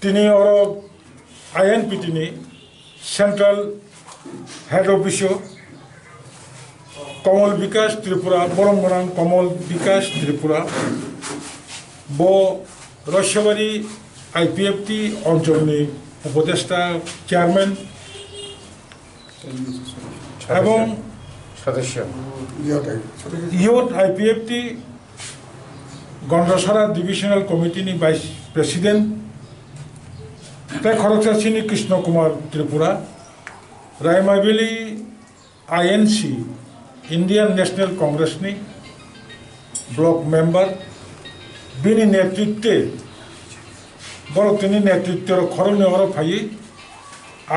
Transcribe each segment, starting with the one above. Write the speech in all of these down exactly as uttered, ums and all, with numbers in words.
Tini oro I N P T ni Central Head Office o Komol Bikash Tripura, borom gwnang Komol Bikash Tripura, bo Roisabari I P F T oncholni upodesta chairman ebong সদস্য। Youth I P F T Gondasara Divisional Committee ni Vice President, tei khoroksa chini Krishna Kumar Tripura, Raima Valley I N C, Indian National Congress ni block member, bini netritwe, borok tini netritwe rok khoroknwi oro phaiwi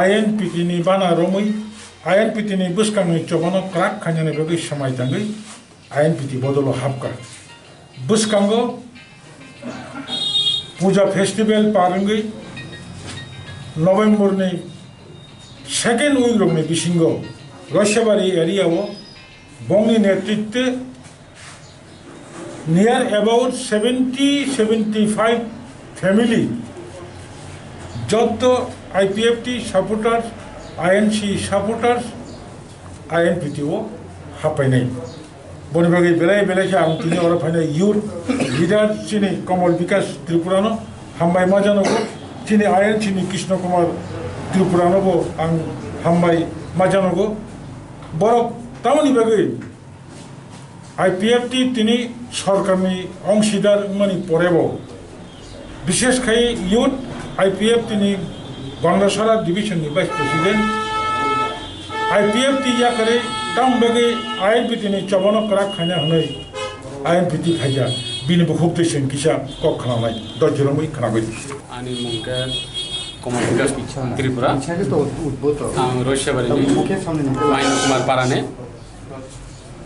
I N P T ni bana romwi, I N P T ni bwskangni chobano kwrak khainani bagwi swmai tangwi I N P T bodolo hapkha. Bwskango puja festival par wngwi November ni second week rokni bisingo Roisabari area o bongni netritwe near about seventy, seventy-five family, jotto I P F T supporters, I N C supporters, I N P T o hapainai. Boni bagwi belai belai khe ang tini oro phainai youth leader chini Komol Bikash Tripura no hambai ma janogo, chini I N C ni Krishna Kumar Tripura no bo ang hambai ma janogo. Borok tamoni bagwi I P F T tini sorkarni ongsidar wngmani porebo, bishesh khai youth I P F T ni Gondasara division ni vice president, I P F T yakarwi tamo bagwi I N P T ni chobano kwrak khaina hwnwi I N P T khaija, bini bukhuk twi chwng kisa kok khwnanai, dojrwngwi khwnagwi. Ani mung khe Komol Bikash Tripura. Ang Roisabari ni Maino Kumar Parani.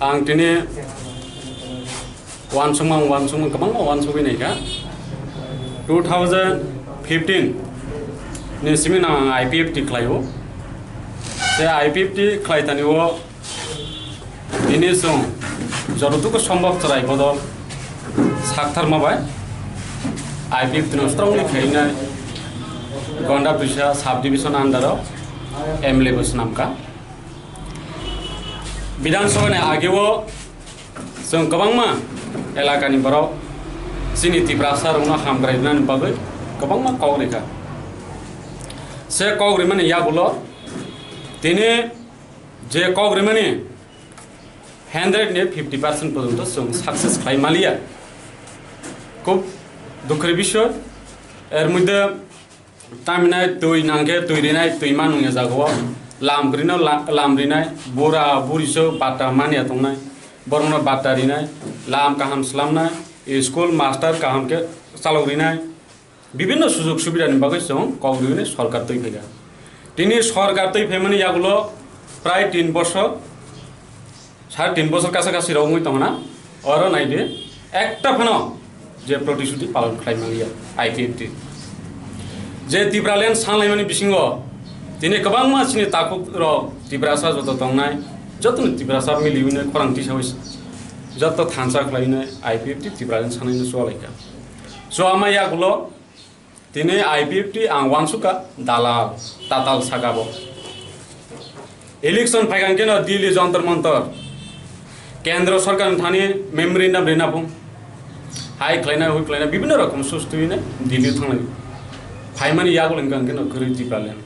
Ang tini uansukma, uansukma kwbangma uansugwi naikha. Two thousand fifteen ni simi no ang I P F T khlaio. Se I P F T khlai tani o tini chwng jototuku sombhob chwrai bodol saktharma bai I P F T no strongly khainai Gonda Puisa sub division under o M L A bo swnamkha. Bidhan Sabha ni ageo chwng kwbangma elakani borok chini Tiprasa rokno hamkrai rwnani bagwi kwbangma kok rikha. Se kok rimani yagulo tini je kok rimani hundred ni fifty percent porjonto chwng success khlai maliya. Khub dukhor bisoy, er moddhe Tamhinai twi nangkhe twi rinai, twi ma nungya jagao lam kwrwino la-, lam rinai, bura buriso bata manya tongnai, borokno bata rinai, lam kaham slamnai, school master kaham khe chalok rinai, bibinno sujog subidani bagwi chwng kok riwi sorkar twi phaikha. Tini sorkar twi phaimani yagulo prai tin bosor, Sare tin bosor kasa kasi rok wngwi tongna, oro naidi, ekta phano je protisuti palon khlai manliya I P F T. Je Tipraland sanlaimani bisingo tini kwbangma chini takhuk rok Tiprasa joto tongnai, jotono Tiprasa miliwino khorang tisawi joto thansa khlaino I P F T Tipraland sanlaino cholaikha. So ama yagulo Tini I P F T ang uansukha dalal, tatal saka bo. Election phaikha hwnkhe no Delhi Jantar Mantar, Kendra Sarkar ni thani memorandum rina phung. Hai khlaina, hui khlaina, bibhinno rokom sustui ne Delhi thanglai. Phaimani yagulo hwnkha hwnkhe no kwrwi Tipraland.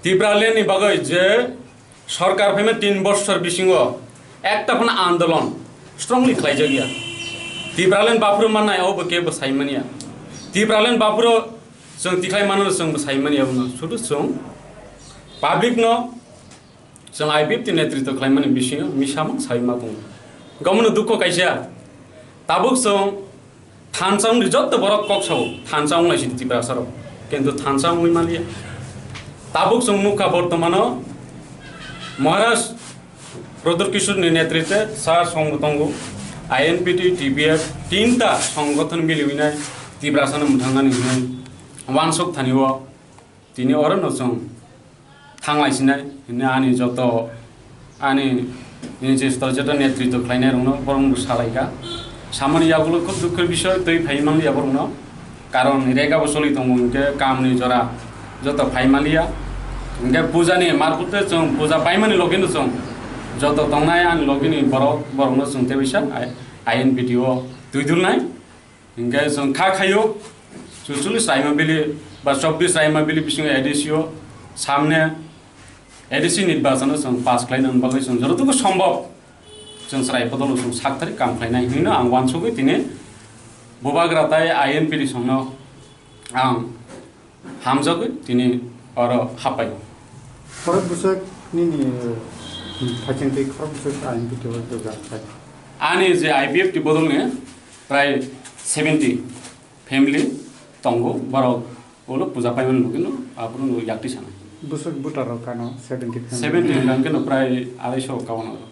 Tipraland ni bagwi je Sorkar phaima tin bosor bisingo ekta phano andolon strongly khlaijak ya. Tipraland baphuru mannai abo kebo sai manya. Tipraland baphuru chwng tikhlai mano chwng bo sai manya bono. Sudu chwng public no chwng I P F T netritw khlaimani bisingo misamung sai ma tongo. Gomno dukho kaisa. Tabuk chwng Thansa wngdi jotto borok kok sao, thansa wng lai sidi Tiprasa rok. Kintu thansa wngwi manliya. Tabuk chwng nukha bortomano Maharaj Pradyut Kishore ni netritwe sa song bo tongo, I N P T, T P F, tinta songgothon miliwinai Tiprasa no mwthangnani hinwi wansuk thani o. Tini oro no chwng thanglai sinai hwnwi ani joto ani nini je joto netritw khlainai rokno borok no salaikha. Samani yagulo khub dukho bisoy twi phai manliya borok no. Karon rega bo choli tongo, hwnkhe kamni jora joto phai maliya. Hwnkhe puja ni marphuto chwng puja paimani logino chwng joto tongnai ani logini borok, borokno chwng tei bisa I-, I N P T o twi dulnai. Hwnkhe chwng kha khaio, chuchuli Saima Valley ba chobbish Saima Valley bisingo A D C o samne A D C nirbachano chwng pass khlaina bagwi chwng jototogo sombhob chwng chwrai bodol chwng sakthari kam khlainai hinwi no ang uansugwi tini bubagra tai I N P T songno ang hamjagwi tini oro hapai. Khorok bwswk nini, eh, phaikhen tei khorok bwswk I N P T o jora khai? Ani je I P F T bodolni prai seventy family tongo, borok ulo puja paimani logino aphuru no yakti sanai. Bwswk voter rok ano seventy family? Seventy hwnkha hwnkhe no prai arai so kawan oro.